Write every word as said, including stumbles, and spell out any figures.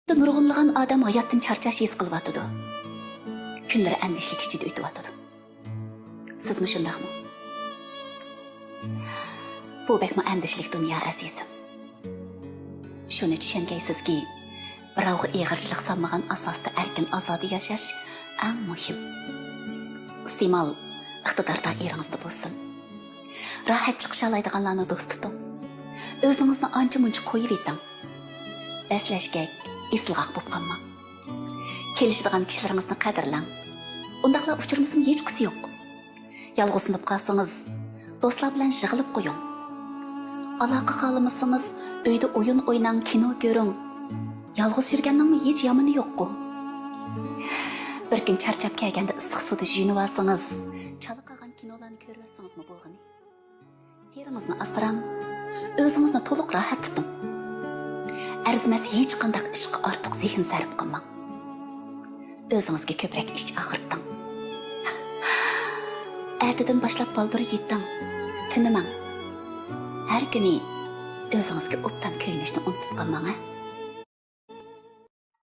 نۇرغۇنلىغان ئادەم ھاياتتىن چارچاش ھېس قىلىۋاتىدۇ. كۈنلىرى ئەندىشىلىك ئىچىدە ئۆتۈۋاتىدۇ. سىزمۇ شۇنداقمۇ؟ بۇ بەكمۇ ئەندىشىلىك دۇنيا، ئەزىزىم. شۇنى چۈشەنگەيسىزكى، بىراۋغا ئېغىرچىلىق سالمىغان ئاساستا ئەركىن ئازادە ياشاش ئەڭ مۇھىم. ئىستېمال ئىقتىدار دائىرىڭىزدە بولسۇن. راھەت چىقىشالايدىغانلارنى دوست تۇتۇڭ. ئۆزىڭىزنى ئانچە-مۇنچە قويۇۋېتىڭ. بەسلەشكەك، ئېسىلغاق بولۇپ قالماڭ. كېلىشىدىغان كىشىلىرىڭىزنى قەدىرلەڭ. ئۇنداقلار ئۇچرىمىسىمۇ ھېچقىسى يوق. يالغۇزلىنىپ قالسىڭىز، دوستلار بىلەن يىغىلىپ قويۇڭ. ئالاقە خالىمىسىڭىز، ئۆيدە ئويۇن ئويناڭ، كىنو كۆرۈڭ. يالغۇز يۈرگەننىڭمۇ ھېچ يامىنى يوققۇ. بىر كۈن چارچاپ كەلگەندە ئىسسىق سۇدا يۇيۇنۇۋالسىڭىز، چالا قالغان كىنولارنى كۆرۈۋەتسىڭىزمۇ بولغىنى. تېرىڭىزنى ئاسراڭ، ئۆزىڭىزنى تولۇق راھەت تۇتۇڭ. ئەرزىمەس ھېچقانداق ئىشقا ئارتۇق زېھىن سەرپ قىلماڭ. ئۆزىڭىزگە كۆپرەك ئىچ ئاغرىتىڭ. ئەتىدىن باشلاپ بالدۇر يېتىڭ، تۈنىمەڭ. ھەر كۈنى ئۆزىڭىزگە ئوبدان كۆيۈنۈشنى ئۇنتۇپ قالماڭ، ھە؟